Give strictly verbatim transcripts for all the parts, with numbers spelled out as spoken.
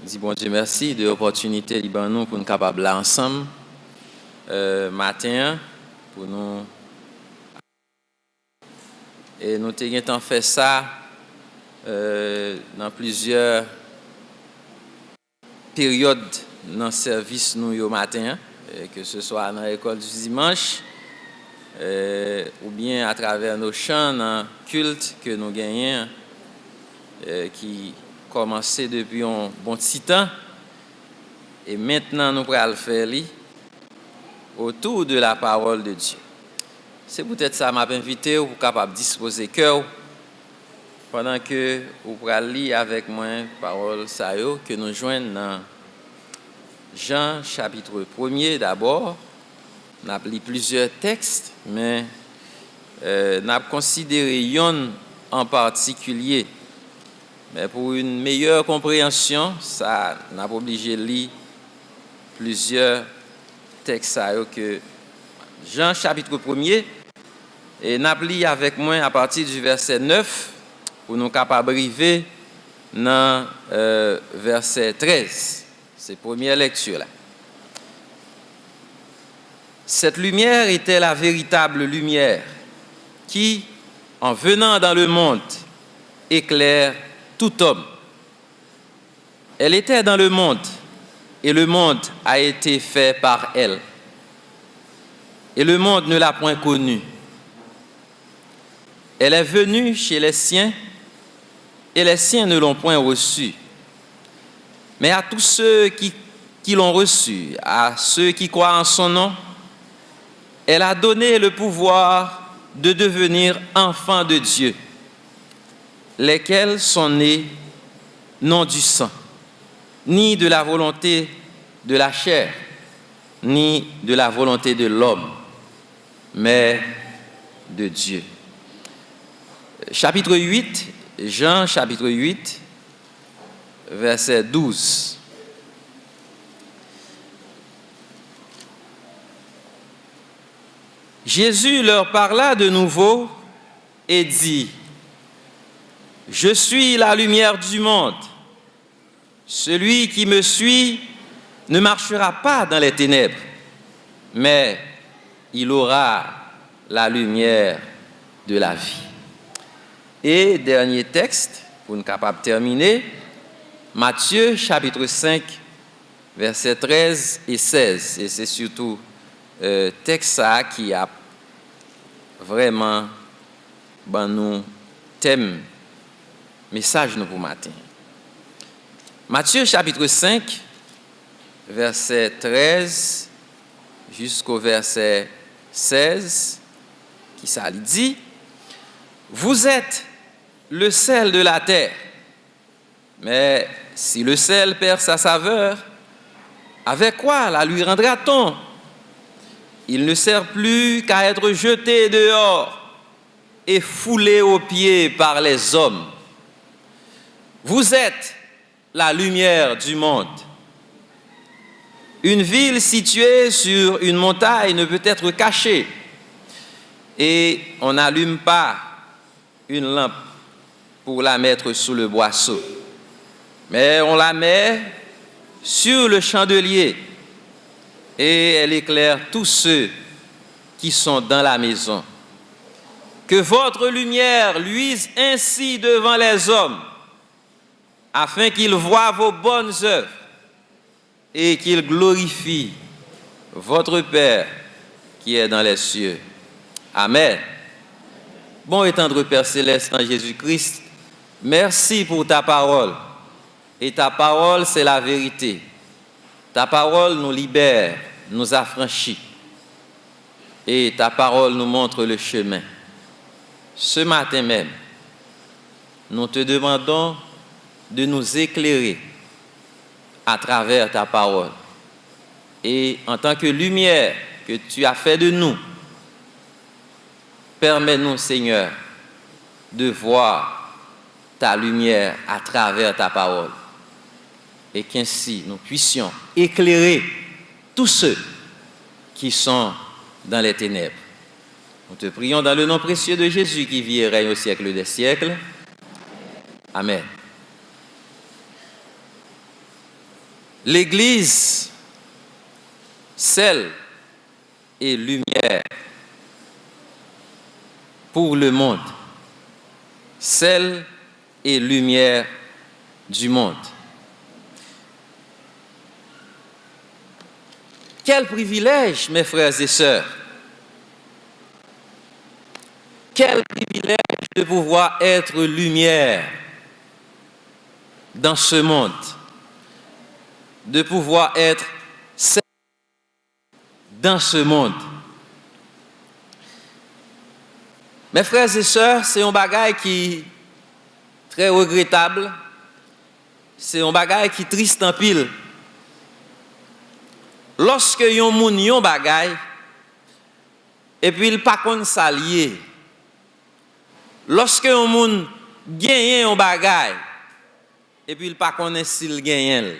Di Bondye mèsi de opòtinite li ban nou pou n kapab la ansanm, euh, maten an, pou nou, e nou te gentan fè sa, euh, nan plizyè peryòd nan sèvis nou yo maten an, e ke se swa nan lekòl di dimanch, e, oubyen atravè nos chants nan kilt ke nou genyen an, e, ki kòmanse depi yon bon ti tan, e mentnan nou pral fè li autour de la parole de Dieu. Se poutèt sa m ap envite w pou w kapab dispoze kè w pandan ke ou pral li avèk mwen pawòl sa yo ke nou jwenn nan Jan chapit premye dabò. N ap li plizyè tèks, men, euh, n ap konsidere yonn an patikilye. Men pou yon meyè konpreyansyon, sa, n ap oblije li plizyè tèks sa yo ke Jan chapit premye, e n ap li avèk mwen apati di vèsè nèf pou nou kapab rive nan, euh, vèsè trèz. Se premyè lekti la. Cette lumière était la véritable lumière qui, en venant dans le monde, éclaire tout homme. Elle était dans le monde, et le monde a été fait par elle. Et le monde ne l'a point connue. Elle est venue chez les siens, et les siens ne l'ont point reçue. Mais à tous ceux qui, qui l'ont reçue, à ceux qui croient en son nom, elle a donné le pouvoir de devenir enfants de Dieu, lesquels sont nés non du sang, ni de la volonté de la chair, ni de la volonté de l'homme, mais de Dieu. Chapitre huit, Jean chapitre huit, verset douze. Jésus leur parla de nouveau et dit, je suis la lumière du monde. Celui qui me suit ne marchera pas dans les ténèbres, mais il aura la lumière de la vie. E dènye tèks, pou n kapab tèmine, Matye, chapitre cinq, verset treize et seize. E se sitou, euh, tèks sa a ki ap vrèman ban nou tèm mesaj nou pou maten. Matthieu chapitre cinq, verset treize jusqu'au verset seize, ki sa li di, vous êtes le sel de la terre. Mais si le sel perd sa saveur, avec quoi la lui rendra-t-on? Il ne sert plus qu'à être jeté dehors et foulé aux pieds par les hommes. Vous êtes la lumière du monde. Une ville située sur une montagne ne peut être cachée, et on n'allume pas une lampe pour la mettre sous le boisseau, mais on la met sur le chandelier, et elle éclaire tous ceux qui sont dans la maison. Que votre lumière luise ainsi devant les hommes, afin qu'ils voient vos bonnes œuvres et qu'ils glorifient votre Père qui est dans les cieux. Amen. Bon et tendre Père céleste en Jésus-Christ, merci pour ta parole. Et ta parole, c'est la vérité. Ta parole nous libère, nous affranchit. Et ta parole nous montre le chemin. Ce matin même, nous te demandons de nous éclairer à travers ta parole. Et en tant que lumière que tu as fait de nous, permets-nous, Seigneur, de voir ta lumière à travers ta parole, et qu'ainsi nous puissions éclairer tous ceux qui sont dans les ténèbres. Nous te prions dans le nom précieux de Jésus qui vit et règne au siècle des siècles. Amen. L'église, sel et lumière pour le monde. Sel et lumière du monde. Quel privilège, mes frères et sœurs! Quel privilège de pouvoir être lumière dans ce monde, de pouvoir être sel dans ce monde. Mes frères et sœurs, se yon bagay ki trè regretab, se yon bagay ki tris anpil. Lòske yon moun yon bagay, epi l pa konn sa l ye, lòske yon moun genyen yon bagay, epi l pa konnen si l genyen l,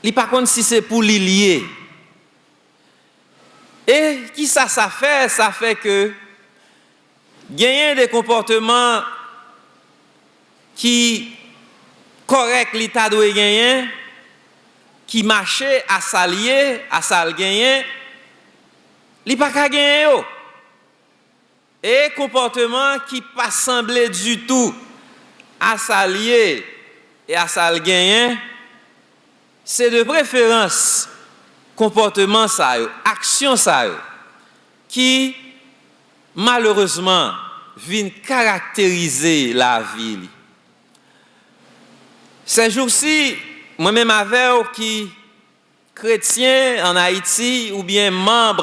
li pa konn si se pou li l ye. E kisa sa fè? Sa fè ke genyen de konpòteman ki kòrèk li ta dwe genyen, ki mache a sa l ye, a sa l genyen, li pa ka genyen yo. E konpòteman ki pa sanble ditou a sa l ye e a sa l genyen, se de preferans konpòteman sa yo, aksyon sa yo, ki malerezman vin karakterize lavi li. Sèjousi, mwen menm avè w ki kretyen ann Ayiti oubyen manm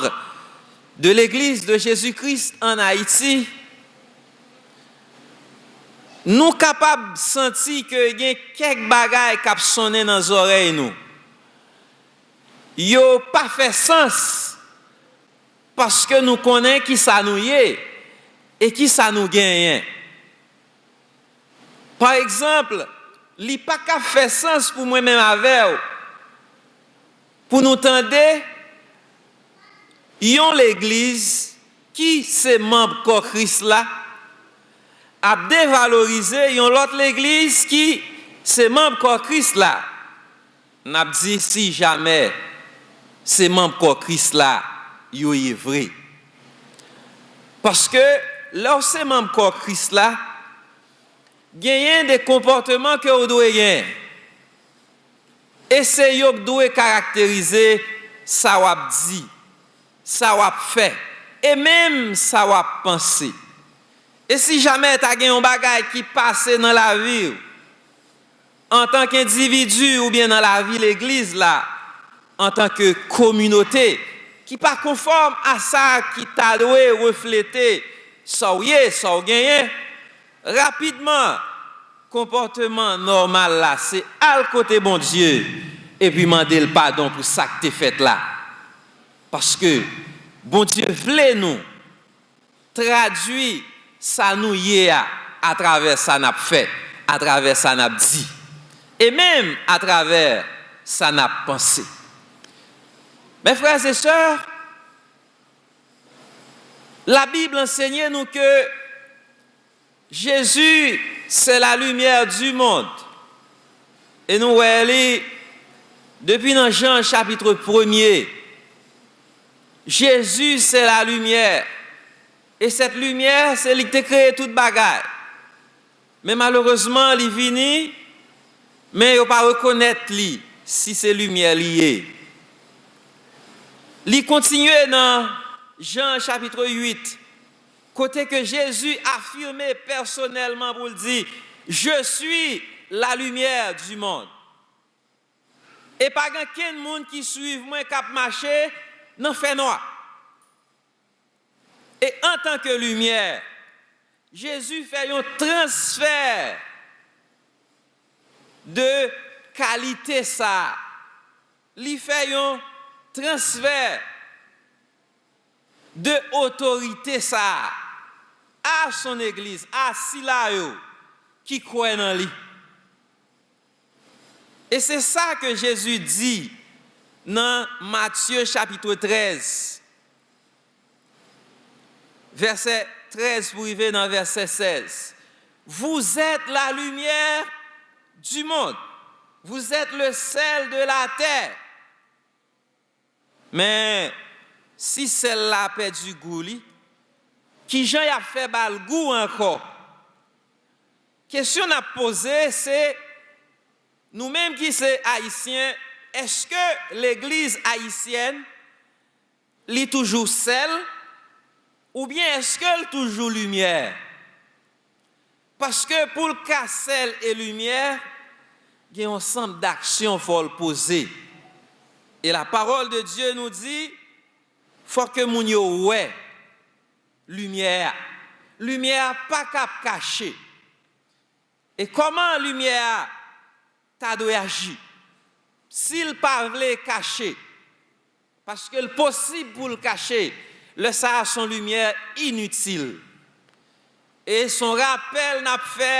de Legliz de Jezi Kris ann Ayiti, nou kapab santi ke gen kèk bagay k ap sonnen nan zòrèy nou. Yo pa fè sans, paske nou konnen ki sa nou ye e ki sa nou genyen. Pa egzanp, li pa ka fè sans pou mwen menm avè w, pou nou tande yon legliz ki se manm kò Kris la ap devalorize yon lòt legliz ki se manm kò Kris la. N ap di si jamè se manm kò Kris la yo ye vre. Paske lè w se manm kò Kris la, genyen de konpòteman ke w dwe genyen. E se yo k dwe karakterize sa w ap di, sa w ap fè, e menm sa w ap panse. E si jamè ta gen yon bagay ki pase nan lavi w, antanke endividi oubyen nan lavi legliz la, antanke kominote, ki pa konfòm a sa ki ta dwe reflete sa w ye, sa w genyen, rapidman, konpòteman nòmal la, se al kote Bondye epi mande l padon pou sa k te fèt la. Paske Bondye vle nou tradui sa nou ye a atravè sa n ap fè, atravè sa n ap di, e menm atravè sa n ap panse. Mes frères et sœurs, la Bible ansenye nou ke Jésus, c'est la lumière du monde. E nou wè li depi nan Jan chapit premye. Jésus, c'est la lumière. E sèt limyè, se li ki te kreye tout bagay. Men malerezman, li vini, men yo pa rekonèt li si se limyè li ye. Li kontinye nan Jan chapit uit, kote ke Jezi afime pèsonèlman pou l di, Je suis la lumière du monde. E pa gen kenn moun ki swiv mwen k ap mache nan fènwa. E antanke limyè, Jezi fè yon transfè de kalite sa a. Li fè yon transfè de otorite sa a à son église, à sila yo ki kwè nan li. E se sa ke Jezi di nan Matye chapit trèz, vèsè trèz pou rive nan vèsè sèz. Vous êtes la lumière du monde. Vous êtes le sel de la terre. Men, si sèl la pèdi gou li, kijan y ap fè ba l gou ankò? Kesyon n ap poze, se, nou menm ki se Ayisyen, èske legliz ayisyèn, li toujou sèl, oubyen èske l toujou limyè? Paske pou l ka sèl e limyè, gen yon sanm daksyon fò l poze. E la parole de Dieu nou di, fò ke moun yo wè limyè a. Limyè a pa kab kache. E kòman limyè a ta dwe aji? Si l pa vle kache, paske l posib pou l kache, lè sa a se yon limyè initil. E se yon rapèl n ap fè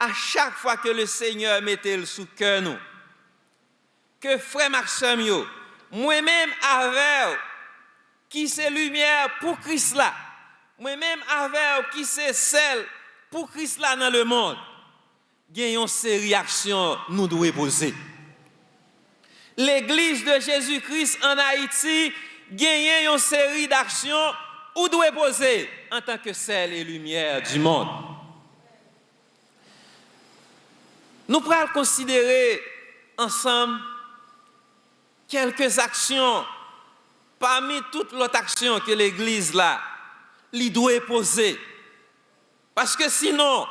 a chak fwa ke le Senyè mete l sou kè nou. Ke frè m ak sè m yo, mwen menm avè w ki se limyè pou Kris la, mwen menm avè w ki se sèl pou Kris la nan lemonn, gen yon seri aksyon nou dwe poze. Legliz de Jezi Kris ann Ayiti genyen yon seri daksyon ou dwe poze antanke sèl e limyè di mond. Nou pral konsidere ansanm kèlke aksyon pami tout lòt aksyon ke legliz la li dwe poze. Paske sinon,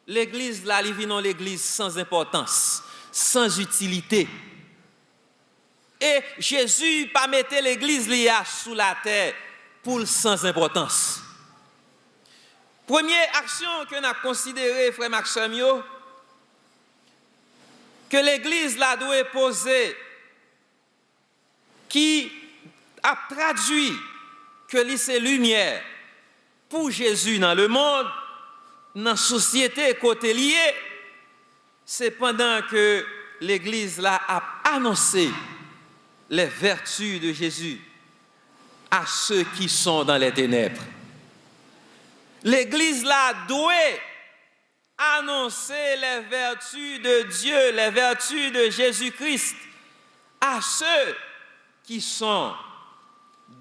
legliz la li vin yon legliz san enpòtans, san itilite. E Jezi pa mete legliz li a sou latè pou l san enpòtans. Premye aksyon ke n ap konsidere, frè m ak sè m yo, ke legliz la dwe poze, ki ap tradui ke li se limyè pou Jezi nan lemonn, nan sosyete kote li ye, se pandan ke legliz la ap anonse les vertus de Jésus à ceux qui sont dans les ténèbres. Legliz la dwe anonse les vertus de Dieu, les vertus de Jésus-Christ à ceux qui sont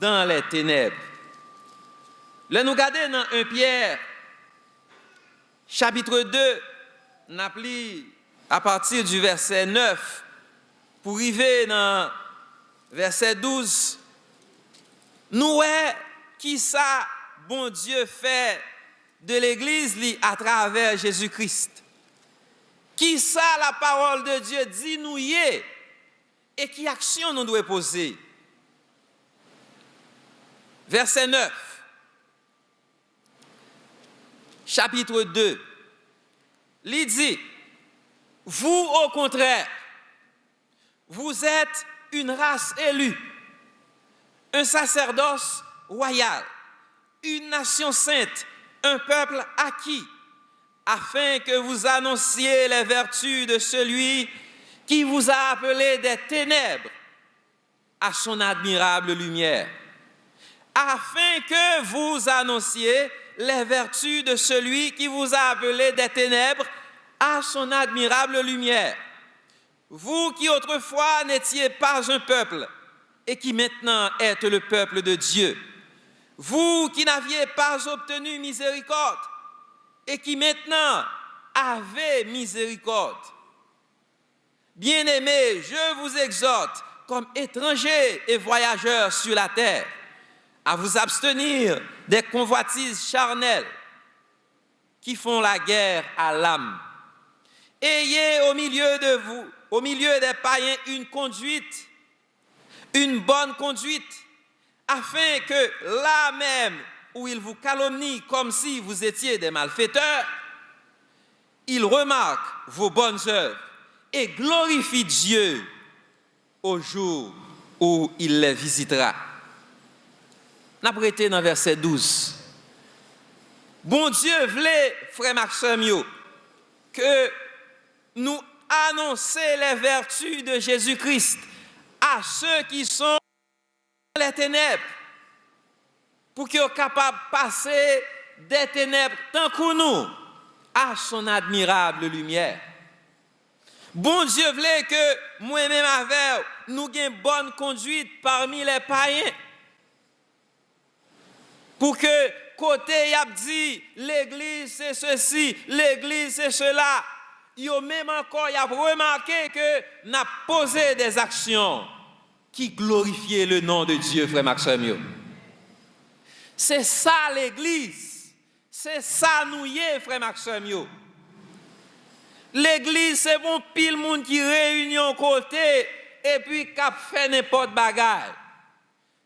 dans les ténèbres. Lè nou gade nan en Pyè, chapit de, n ap li apati di vèsè nèf pou rive nan vèsè douz, nou wè kisa Bondye fè de legliz li atravè Jezi Kris. Kisa la parole de Dieu di nou ye e ki aksyon nou dwe poze? Vèsè nèf, chapit de, li di, vous, au contraire, vous êtes une race élue, un sacerdoce royal, une nation sainte, un peuple acquis, afin que vous annonciez les vertus de celui qui vous a appelés des ténèbres à son admirable lumière. Afin que vous annonciez les vertus de celui qui vous a appelés des ténèbres à son admirable lumière. Vous qui autrefois n'étiez pas un peuple et qui maintenant êtes le peuple de Dieu. Vous qui n'aviez pas obtenu miséricorde et qui maintenant avez miséricorde. Bien-aimés, je vous exhorte, comme étrangers et voyageurs sur la terre, à vous abstenir des convoitises charnelles qui font la guerre à l'âme. Ayez au milieu de vous, au milieu des païens, une conduite, une bonne conduite, afin que là même où ils vous calomnient comme si vous étiez des malfaiteurs, ils remarquent vos bonnes œuvres et glorifient Dieu au jour où il les visitera. N ap rete nan vèsè douz. Bondye vle, frè m ak sè m yo, ke nou anonse les vertus de Jésus-Christ à ceux qui sont dans les ténèbres, pou ke yo kapab pase des ténèbres tankou nou à son admirable lumière. Bondye vle ke mwen menm avè w, nou gen bòn kondwit pami lè payen. Pou ke kote y ap di, legliz se sesi, legliz se sela, yo menm ankò y ap remake ke n ap poze dèzaksyon ki glorifye le non de Dye, frè m ak sè m yo. Se sa legliz. Se sa nou ye, frè m ak sè m yo. Legliz se yon pil moun ki reyini yon kote epi k ap fè nenpòt bagay.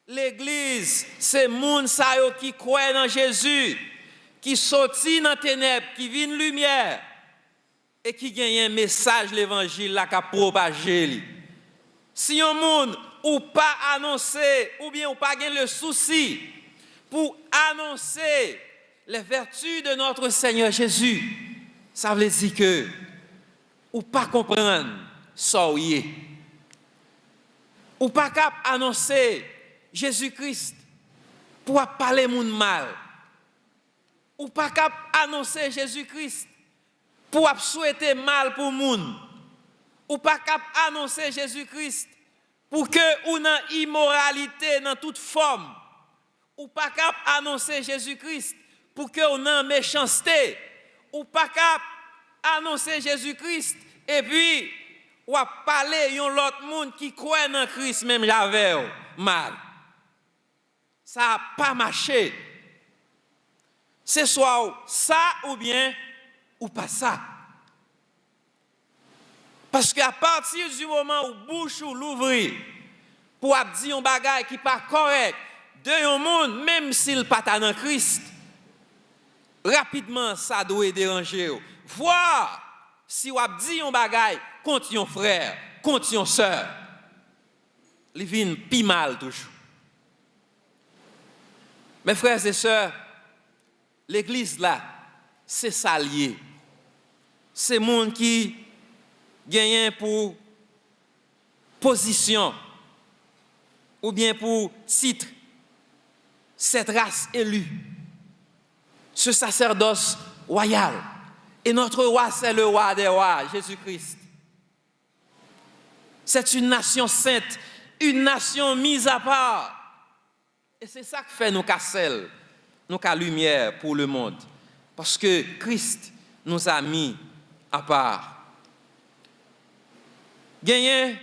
Legliz se moun sa yo ki kwè nan Jezi, ki soti nan tenèb, ki vin limyè, e ki genyen mesaj levanjil la k ap pwopaje li. Si yon moun ou pa anonse, oubyen ou pa gen le sousi pou anonse les vertus de notre Seigneur Jésus, sa vle di ke ou pa konprann sa w ye. Ou pa kab anonse Jezi Kris pou w ap pale moun mal. Ou pa kab anonse Jezi Kris pou w ap swete mal pou moun. Ou pa kab anonse Jezi Kris pou ke ou nan imoralite nan tout fòm. Ou pa kab anonse Jezi Kris pou ke ou nan mechanste. Ou pa kab anonse Jezi Kris epi w ap pale yon lòt moun ki kwè nan Kris menm jan avè w mal. Sa ap pa mache. Se swa w sa oubyen ou pa sa. Paske apati di moman ou bouch ou louvri pou w ap di yon bagay ki pa kòrèk de yon moun, menm si l pa ta nan Kris, rapidman sa dwe deranje w. Vwa si w ap di yon bagay kont yon frè, kont yon sè, li vin pi mal toujou. Mes frères et sœurs, legliz la, se sa l ye. Se moun ki genyen pou pozisyon oubyen pou tit, cette race élue, ce sacerdoce royal. Et notre roi, c'est le roi des rois, Jésus-Christ. C'est une nation sainte, une nation mise à part. E se sa k fè nou ka sèl, nou ka limyè pour le monde. Parce que Christ nous a mis à part. Genyen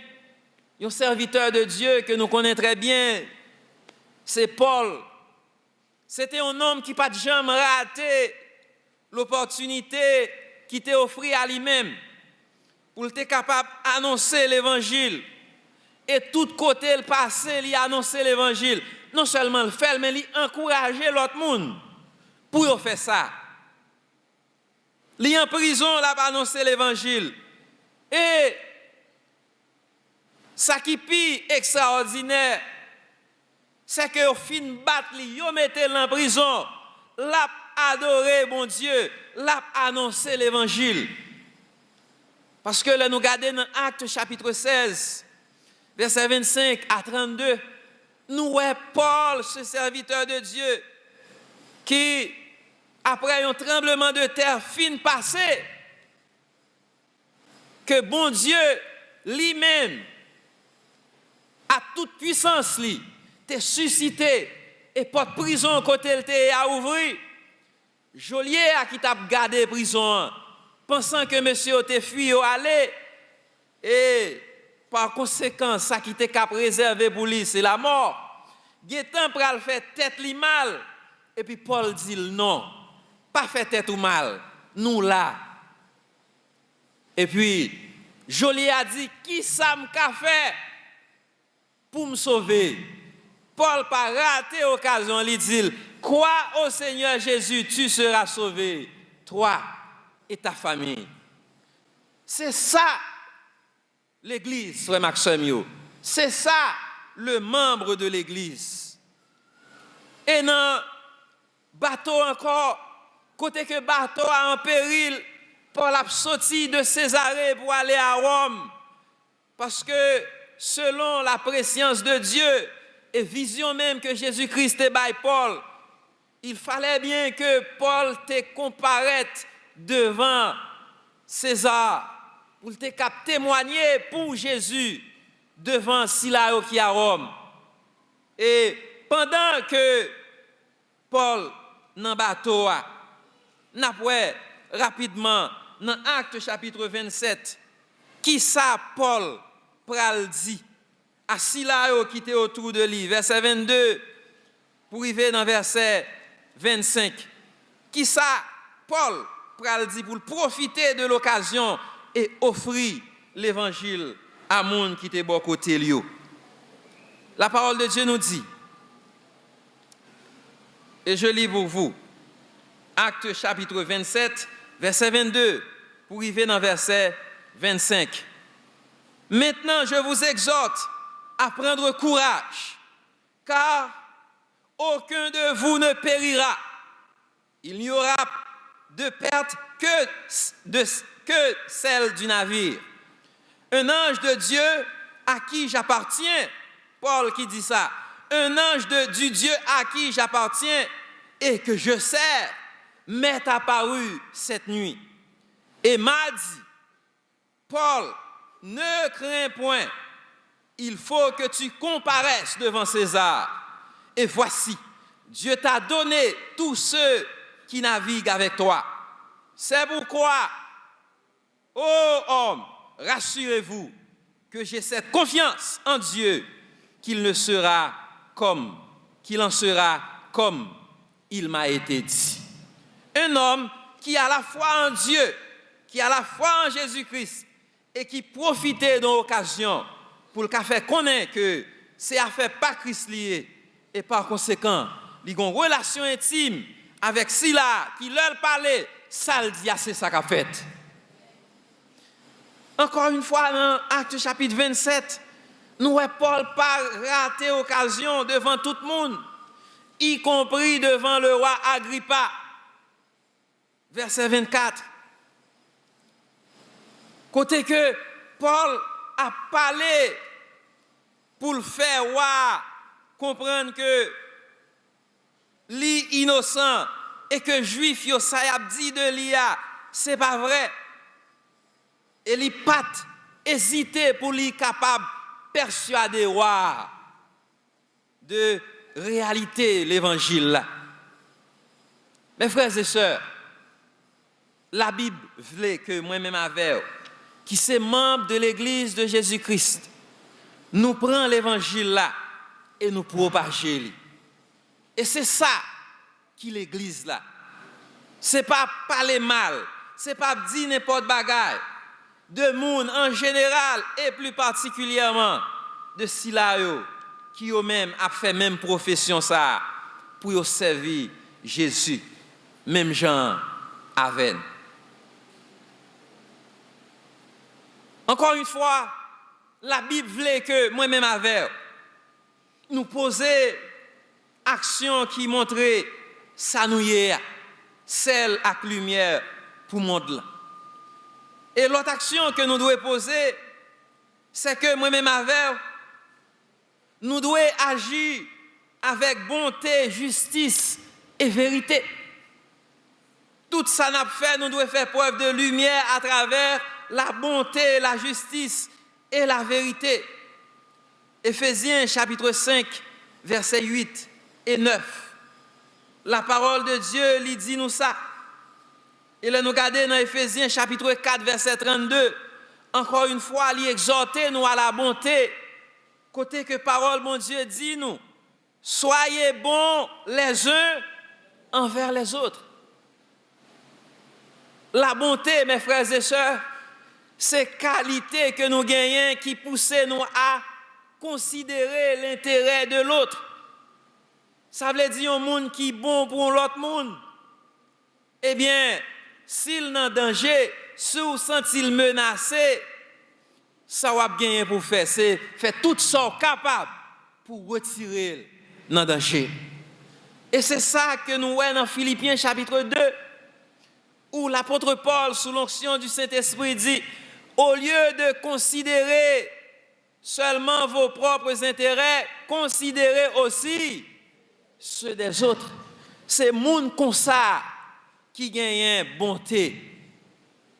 yon serviteur de Dieu ke nou konnen trè byen, se Pòl. Se te yon nonm ki pa t janm rate lopòtinite ki te ofri a li menm pou l te kapab anonse levanjil. E tout kote l pase, li anonse levanjil. Non sèlman l fè l, men li ankouraje lòt moun pou yo fè sa. Li an prizon, l ap anonse levanjil. E sa ki pi ekstraòdinè, sèke yo fin bat li, yo mete l nan prizon, l ap adore Bondye, l ap anonse levanjil. Paske lè nou gade nan Actes chapitre seize, verset vingt-cinq à trente-deux, nou wè Pòl, ce serviteur de Dieu, ki, apre yon tranbleman de tè fin pase, ke Bondye li menm, ak tout pwisans li, te sisite e pòt prizon kote l te ye a ouvri. Jolye a ki t ap gade prizon an, pansan ke mesye yo te fui yo ale, e pa konsekan, sa ki te kab rezève pou li, se lamò, gentan pral fè tèt li mal, epi Pòl di l, non, pa fè tèt ou mal, nou la. Epi, jolye a di, kisa m ka fè pou m sove? Pòl pa rate okazyon, li di l, crois au Seigneur Jésus, tu seras sauvé, toi et ta famille. Se sa legliz, frè m ak sè m yo. Se sa, le membre de legliz. E nan bato ankò, kote ke bato a an peril, Pòl ap soti de Sezare pou ale a Wòm. Paske, selon la prescience de Dieu e vizyon menm ke Jezi Kris te bay Pòl, il fallait bien ke Pòl te konparèt devan Seza pou l te kab temwanye pou Jezi devan sila yo ki a Wòm. E pandan ke Pòl nan bato a, n ap wè rapidman nan Actes chapitre vingt-sept, kisa Pòl pral di a sila yo ki te otou de li, vèsè vennde pou rive nan vèsè vennsenk. Kisa Pòl pral di pou l pwofite de lokazyon e ofri levanjil a moun ki te bò kote l yo? La parole de Dieu nous dit, et je lis pour vous, Actes chapitre vingt-sept, vèsè vennde pou rive nan vèsè vennsenk. Maintenant, je vous exhorte à prendre courage, car aucun de vous ne périra. Il n'y aura de perte que, de, que celle du navire. Un ange de Dieu à qui j'appartiens, Paul qui dit ça, un ange de, du Dieu à qui j'appartiens et que je sers m'est apparu cette nuit et m'a dit, Paul, ne crains point, il faut que tu comparaisses devant César. Et voici, Dieu t'a donné tous ceux qui naviguent avec toi. C'est pourquoi, ô homme, rassurez-vous que j'ai cette confiance en Dieu qu'il ne sera comme, qu'il en sera comme il m'a été dit. Un homme qui a la foi en Dieu, qui a la foi en Jésus-Christ, e ki pwofite de yon okazyon pou l ka fè konnen ke se afè pa Kris li ye, e pa konsekan, li gen yon relasyon entim avèk sila ki, lè l pale, sa l di a, se sa k ap fèt. Encore une fois, nan Actes chapitre vingt-sept, nou wè Pòl pa rate okazyon devan tout moun, ikonpri devan lewa Agripa. Vèsè vennkat, kote ke Pòl ap pale pou l fè wa a konprann ke li inosan e ke Jwif yo, sa y ap di de li a, se pa vrè. E li pa t ezite pou li kapab pèswade wa a de reyalite levanjil la. Mes frères et sœurs, Labib vle ke mwen menm avè w, ki se manm de Legliz de Jezi Kris, nou pran levanjil la e nou pwopaje li. E se sa ki legliz la. Se pa pale mal, se pa di nenpòt bagay de moun an jeneral e pli patikilyèman de sila yo ki yo menm ap fè menm pwofesyon sa a pou yo sèvi Jezi menm jan avè n. Encore une fois, Labib vle ke mwen menm avè w, nou poze aksyon ki montre sa nou ye a, sèl ak limyè pou mond lan. E lòt aksyon ke nou dwe poze, se ke mwen menm avè w, nou dwe aji avèk bonte, jistis e verite. Tout sa n ap fè, nou dwe fè prèv de limyè atravè la bonte, la jistis e la verite. Efezyen chapitre cinq, vèsè uit e nèf. La parole de Dieu li di nou sa. E lè nou gade nan Efezyen chapitre quatre, vèsè trannde, encore une fois, li egzòte nou a la bonte, kote ke pawòl Bondye di nou, soyez bons les uns envers les autres. La bonte, mes frères et sœurs, se kalite ke nou genyen ki pouse nou a konsidere lenterè de lòt. Sa vle di yon moun ki bon pou yon lòt moun. Ebyen, si l nan danje, si w santi l menase, sa w ap genyen pou w fè, se fè tout sa w kapab pou w retire l nan danje. E se sa ke nou wè nan Filipyen chapit de, où l'apôtre Paul, sous l'onction du Saint-Esprit, dit, au lieu de considérer seulement vos propres intérêts, considérez aussi ceux des autres. Se moun konsa ki genyen bonte.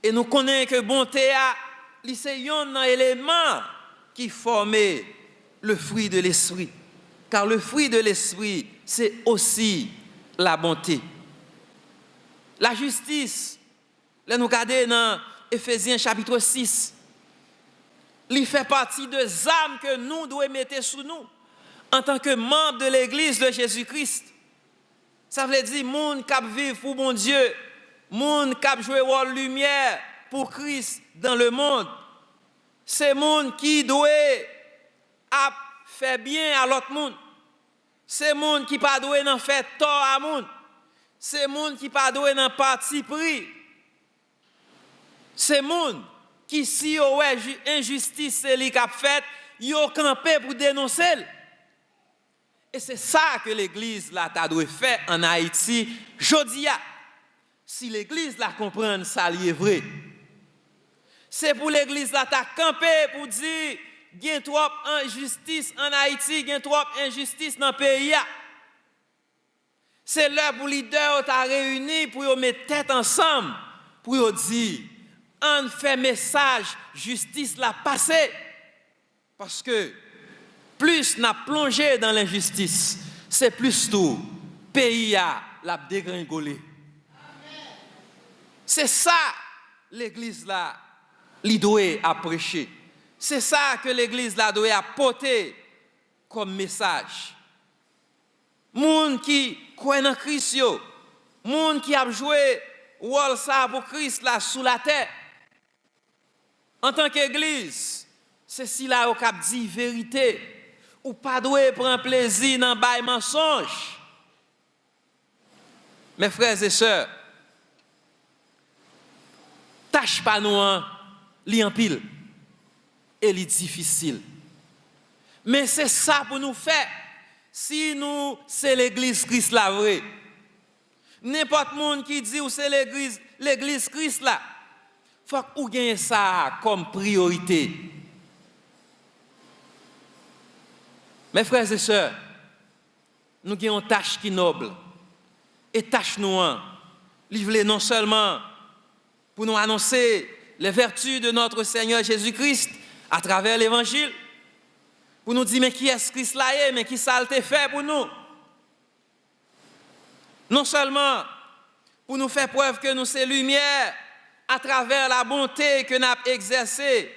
E nou konnen ke bonte a, Li se yonn nan eleman ki fòme le fruit de l'esprit. Car le fruit de l'esprit, c'est aussi la bonté. Lajistis, lè nou gade nan Efezyen chapit sis, li fè pati de zam ke nou dwe mete sou nou antanke manm de legliz de Jezi Kris. Sa vle di moun k ap viv pou Bondye, moun k ap jwe wòl limyè pou Kris dans le monde. Se moun ki dwe ap fè byen a lòt moun. Se moun ki pa dwe nan fè tò a moun. Se moun ki pa dwe nan patipri. Se moun ki, si yo wè ju- enjistis se li k ap fèt, yo kanpe pou denonse l. E se sa ke legliz la ta dwe fè ann Ayiti jodi a. Si legliz la konprann sa l ye vre, se pou legliz la ta kanpe pou di gen twòp enjistis ann Ayiti, gen twòp enjistis nan peyi a. Se lè pou lidè yo ta reyini pou yo met tèt ansanm, pou yo di, ann fè mesaj jistis la pase. Paske plis n ap plonje nan lenjistis, se plis tou peyi a l ap degrengole. Se sa legliz la li dwe ap preche. Se sa ke legliz la dwe ap pote kòm mesaj. Moun ki kwè nan Kris yo, moun ki ap jwe wòl sa a pou Kris la sou latè. Antanke egliz, se sila yo k ap di verite. Ou pa dwe pran plezi nan bay mansonj. Mes frères et sœurs, tach pa nou an, li anpil e li difisil. Men se sa pou nou fè si nou se legliz Kris la vre. Nenpòt moun ki di w se legliz, legliz Kris la, fòk ou genyen sa a kòm priyorite. Mes frères et sœurs, nou gen yon tach ki nòb. E tach nou an, li vle non sèlman pou nou anonse les vertus de notre Seigneur Jésus-Christ atravè levanjil, pou nou di men kiyès Kris la ye, men ki sa l te fè pou nou. Non sèlman pou nou fè prèv ke nou se limyè atravè la bonte ke n ap egzèse,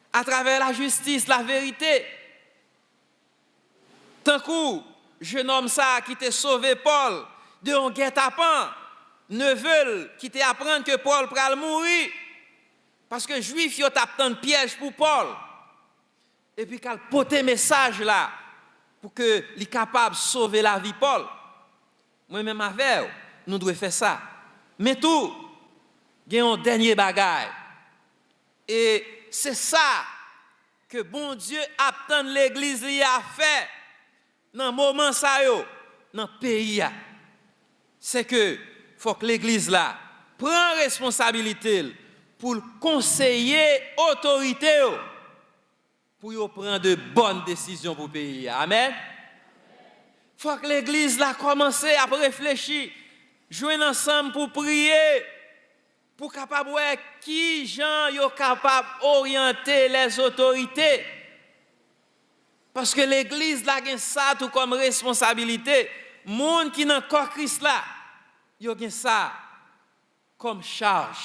atravè lajistis, laverite. Tankou jennonm sa a ki te sove Pòl de yon gètapan, neve l ki te aprann ke Pòl pral mouri, paske Jwif yo t ap tann pyèj pou Pòl, epi k al pote mesaj la pou ke li kapab sove lavi Pòl. Mwen menm avè w, nou dwe fè sa. Men tou, gen yon dènye bagay. E se sa ke Bondye ap tann legliz li a fè nan moman sa yo, nan peyi a. Se ke fòk legliz la pran responsabilite l pou l konseye otorite yo pou yo pran de bòn desizyon pou peyi a. Amèn. Fòk legliz la kòmanse ap reflechi, jwenn ansanm pou priye, pou kapab wè ki jan yo kapab oryante lèzotorite. Paske legliz la gen sa tou kòm responsabilite. Moun ki nan kò Kris la, yo gen sa kòm chaj.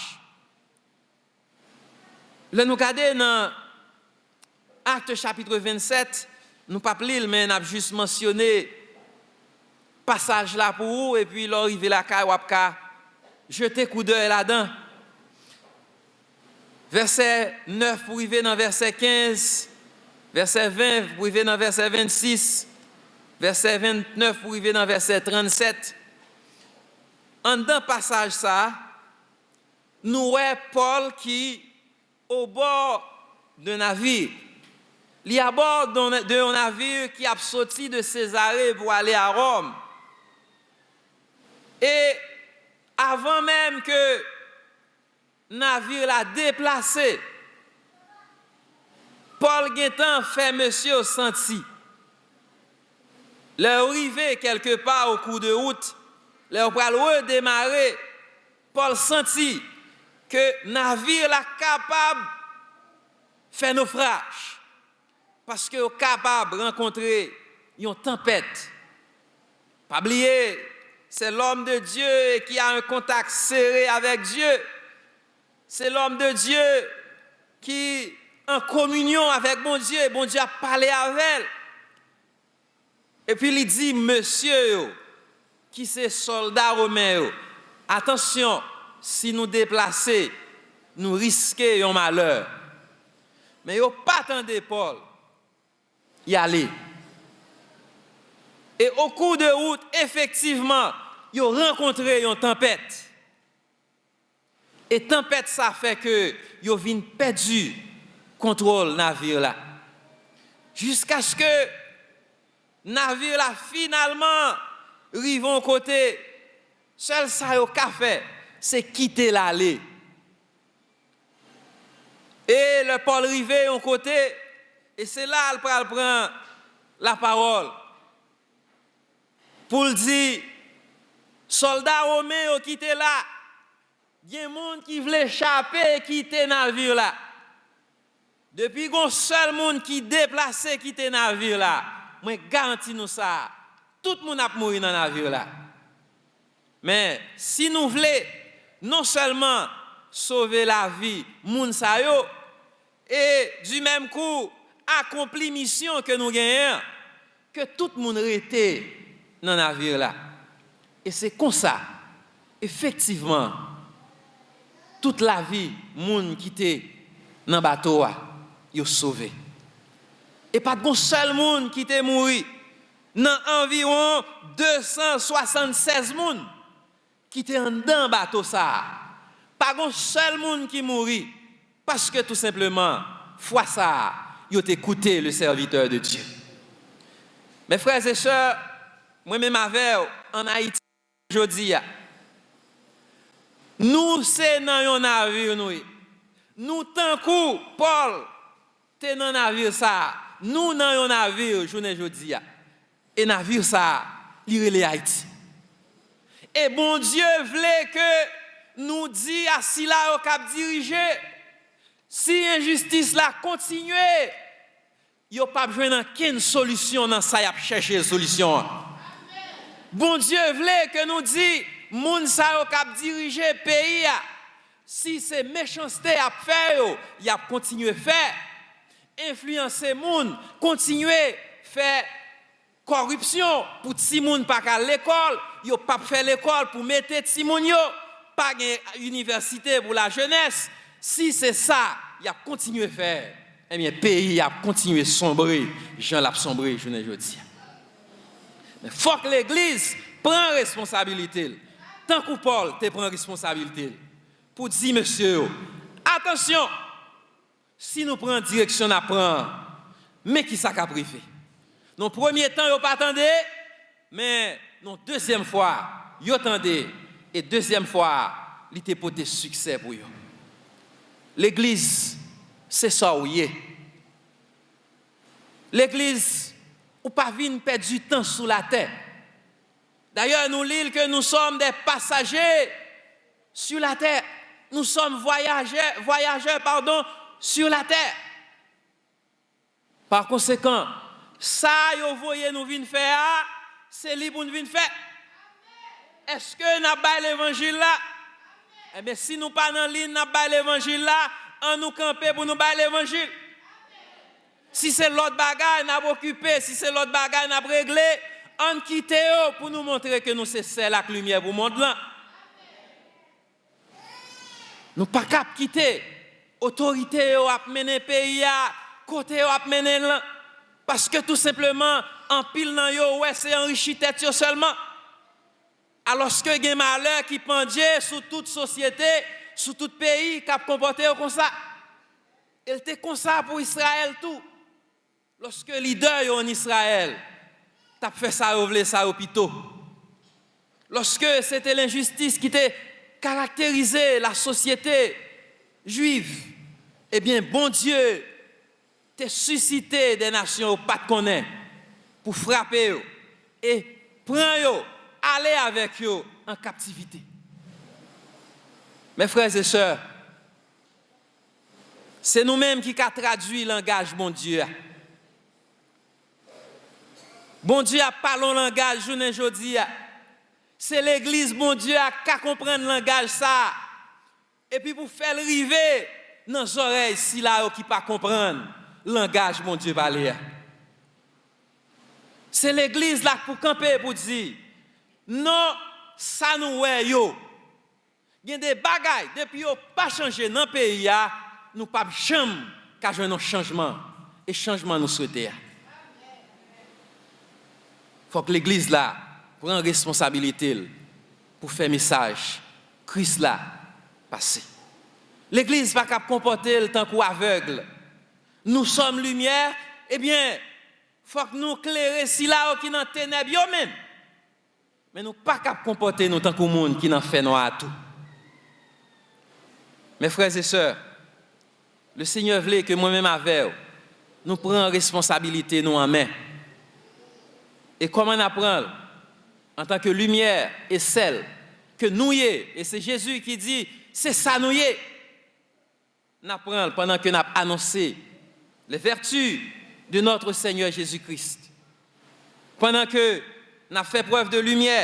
Lè nou gade nan Actes chapitre vingt-sept, nou p ap li l, men n ap jis mansyone pasaj la pou ou, epi lè w rive lakay, w ap ka jete koudèy ladan. Vèsè nèf pou rive nan vèsè kenz, vèsè ven pou rive nan vèsè vennsis, vèsè vennèf pou rive nan vèsè trannsèt. Anndan pasaj sa a, nou wè Pòl ki obò de navir. Li abò de, de yon navir ki ap soti de Sezare pou ale a Wòm. E avan menm ke navir la deplase, Pòl gentan fè mesye yo santi. Lè yo rive kèlke pa o kou de wout, lè yo pral redemare, Pòl santi ke navir la kapab fè nofraj, paske yo kapab rankontre yon tanpèt. Pa bliye, c'est l'homme de Dieu qui a un contact serré avec Dieu. Se lòm de Dye ki an kominyon avèk Bondye, Bondye ap pale avè l. Epi li di mesye yo, ki se sòlda women yo, atansyon, si nou deplase, nou riske yon malè. Men yo pa tande Pòl, y ale. E o kou de wout, efektivman, yo rankontre yon tanpèt. E tanpèt sa fè ke yo vin pèdi kontwòl navir la. Jiskaske navir la finalman rive yon kote, sèl sa yo ka fè, se kite l ale. E lè Pòl rive yon kote, e se la l pral pran lapawòl pou l di, sòlda women yo ki te la, gen moun ki vle chape kite navir la. Depi gon sèl moun ki deplase kite navir la, mwen garanti nou sa, tout moun ap mouri nan navir la. Men, si nou vle non sèlman sove lavi moun sa yo, e di menm kou akonpli misyon ke nou genyen an, ke tout moun rete nan navir la. E se konsa, efektivman, tout lavi moun ki te nan bato a, yo sove. E pa t gon sèl moun ki te mouri nan anviwon de san swasannsèz moun ki te anndan bato sa a. Pa gon sèl moun ki mouri, paske tou senpleman, fwa sa a, yo te koute le serviteur de Dieu. Mes frères et sœurs, mwen menm avè w, ann Ayiti, jodi a, nou se nan yon navir nou ye. Nou tankou Pòl te nan navir sa a. Nou nan yon navir jounen jodi a. E navir sa a, li rele Ayiti. E Bondye vle ke nou di a sila yo k ap dirije, si enjistis la kontinye, yo p ap jwenn ankenn solisyon nan sa y ap chèche solisyon an. Bondye vle ke nou di moun sa yo k ap dirije peyi a, si se mechanste y ap fè yo, y ap kontinye fè, enfliyanse moun, kontinye fè kòripsyon pou timoun pa ka al lekòl, yo p ap fè lekòl pou mete timoun yo, pa gen inivèsite pou lajenès. Si se sa y ap kontinye fè, ebyen, peyi a ap kontinye sonbre jan l ap sonbre jounen jodi a. Men fòk legliz pran responsabilite l, tankou Pòl te pran responsabilite l, pou di mesye yo, atansyon, si nou pran direksyon n ap pran an, men ki sa k ap rive. Nan premye tan, yo pa tande, men nan dezyèm fwa, yo tande, e dezyèm fwa a, li te pote siksè pou yo. Legliz, se sa w ye. Legliz, ou pa vin pèdi tan sou latè. Dayè, nou li l ke nous sommes des passagers sur la terre. Nous sommes voyageurs, voyageurs, pardon, sur la terre. Pa konsekan, sa yo voye nou vin fè a, se li pou n vin fè. Èske n ap bay levanjil la? Ebyen, si nou pa nan liy n ap bay levanjil la, ann nou kanpe pou nou bay levanjil. Si se lòt bagay n ap okipe, si se lòt bagay n ap regle, ann kite yo pou nou montre ke nou se sèl ak limyè pou mond lan. Nou pa kab kite otorite yo ap mennen peyi a kote yo ap mennen l lan, paske tou senpleman, anpil nan yo wè se anrichi tèt yo sèlman. Alòske gen malè ki pandye sou tout sosyete, sou tout peyi k ap konpòte yo konsa. E l te konsa pou Izrayèl tou. Lòske lidè yo ann Izrayèl t ap fè sa yo vle, sa yo pito, lòske se te lenjistis ki te karakterize lasosyete jwiv, ebyen, Bondye te sisite de nasyon yo pa t konnen pou frape yo e pran yo, ale avèk yo an kaptivite. Mes frères et sœurs, Se nou menm ki ka tradui langaj Bondye a. Bondye ap pale yon langaj jounen jodi a. Se legliz Bondye a k ka konprann langaj sa a. Epi pou fè l rive nan zòrèy sila yo ki pa konprann langaj Bondye pale a. Se legliz la k pou kanpe pou di, non, sa nou wè yo. Gen de bagay, depi yo pa chanje nan peyi a, nou p ap janm ka jwenn yon chanjman. E chanjman nou swete a. Fòk legliz la pran responsabilite l pou fè mesaj Kris la pase. Legliz pa kab konpòte l tankou avèg. Nous sommes lumière, ebyen, fòk nou klere sila yo ki nan tenèb yo menm. Men nou pa kab konpòte nou tankou moun ki nan fènwa a tou. Mes frères et sœurs, le Seigneur vle ke mwen menm avè w, nou pran responsabilite nou an men. E kòman n ap pran l? Antanke limyè e sèl ke nou ye, e se Jezi ki di, se sa nou ye. N ap pran l pandan ke n ap anonse les vertus de notre Seigneur Jésus-Christ. Pandan ke n ap fè prèv de limyè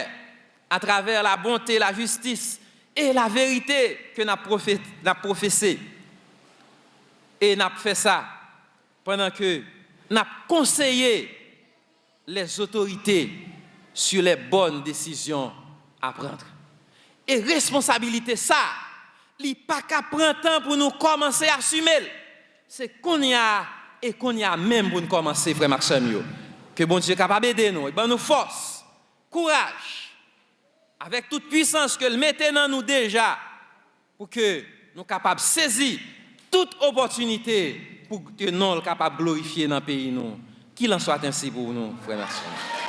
atravè la bonte, la jistis e la verite ke n ap pwofe-, n ap pwofese. E n ap fè sa pandan ke n ap konseye les autorités sur les bonnes décisions à prendre. E responsabilite sa, li pa ka pran tan pou nou kòmanse asime l. Se kounye a, e kounye a menm pou n kòmanse, frè m ak sè m yo. Ke Bondye kapab ede nou e ban nou fòs, kouraj, avèk tout pwisans ke l mete nan nou deja, pou ke nou kapab sezi tout opòtinite pou ke non l kapab glorifye nan peyi nou. Qu'il en soit ainsi pou nou, frè m ak sè m.